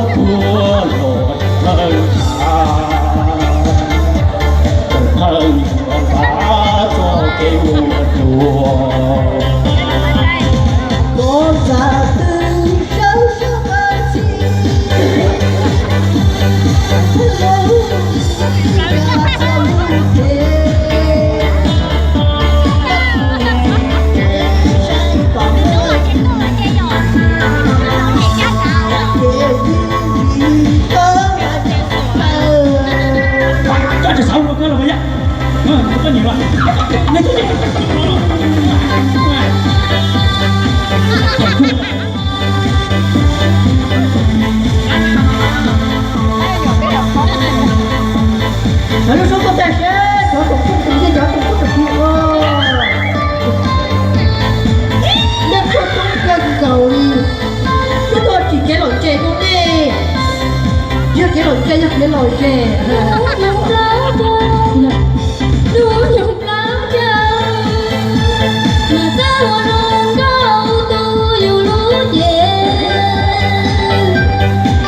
Ua los thawj thav, thawj yuav npaj txoj kev ua luag. Koj txaj twg sawv sawv npawg txiv. Koj tsis xav ua koj los yom? Koj niam los. Lub suab koj tag siab cov tus kub tus ncej cov tus kub tus ncej os. Nej tuaj toob kawg nkaus li. Twb tuaj tsim kev lom zem rau nej. Yog kev lom zem, yog kev lom zem. Mas txawj ua zoo nkauj tu yus lub cev,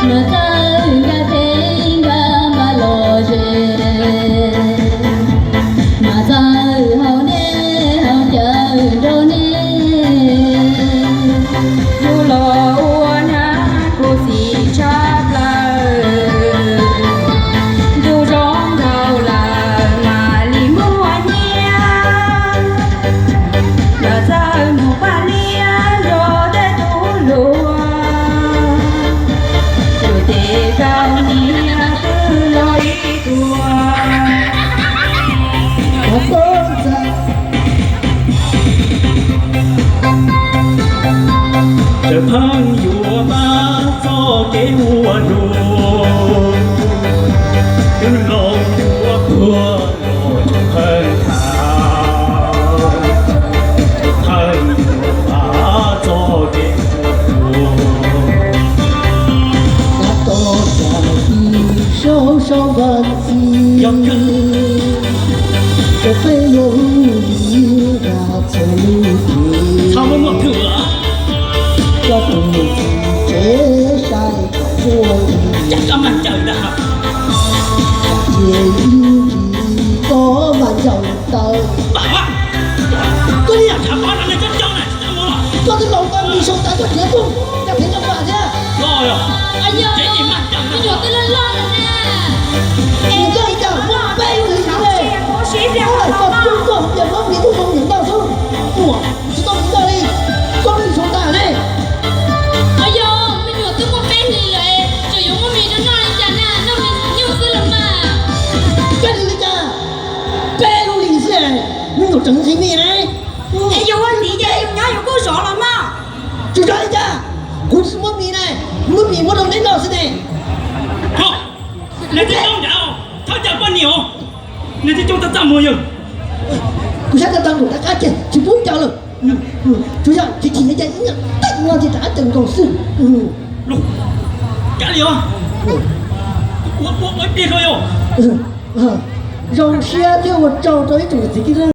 mas txawj nkag teb nkag npam los ze, mas txawj haus dej haus cawv nrog nej. Yus los ua nyab khuv xim tshaj plaws, ntuj zoo nkaus lawm mam li muaj nyiaj. Lawv txawj mus paj liab nrog tej tub hluas, tus ces koj niam twb los ib tuag. Tawm pheej yuav npaj txoj kev ua luag, twb los yuav tuag los tseem pheej tham, tseem pheej yuav npaj txoj kev ua luag. Tab tom txais ib zaug sau npawg txiv, rau peb yog hu li nrag txhua lub hlis. Koj tus txiv tsev sai kom ua li cas, cia ib ntsis koj mam ncaws taw. Koj li yam tshav pov no nej coob coob na, koj twb laus koj mis sau tas koj tsev tuaj, cas pheej ncaws vam thiab. Tsev ces mas ncaws, me nyuam twb loj loj lawm na. Es koj li cas muaj peb lub hlis xwb ne. Koj tub koj tias muab mis tuaj rau niam noj xwb, ua tsis tau niam noj li, koj lub hlis sau tas ne. Yog me nyuam twb muaj peb hlis lawm, tseem yuav muab mis rau noj li cas na, noj mis nyuj xwb los mas. Peb hlis li cas? Peb lub hlis xwb, me nyuam tseem nqhis mis ne. Es yus ua txiv ces yus nyob yus kuj zov los mas. Tsis zov li cas, kuv tsis muab mis ne, muab mis muab rau neb noj xwb ne. Nws twb coob nrad, thov caw poj niam, nws twb coob txaj txaj muag yawg. Kuv saib tau tau nkaus rov qab ces tsis pub caw lawm. Tsuas yog tsis chim li cas ib nyuag teem no ces rov qab caw nkaus xwb. Kav liam, ua ib pliag rau yus. Zoo siab thiab ua tsaug rau ib tsoom niam txiv kwv tij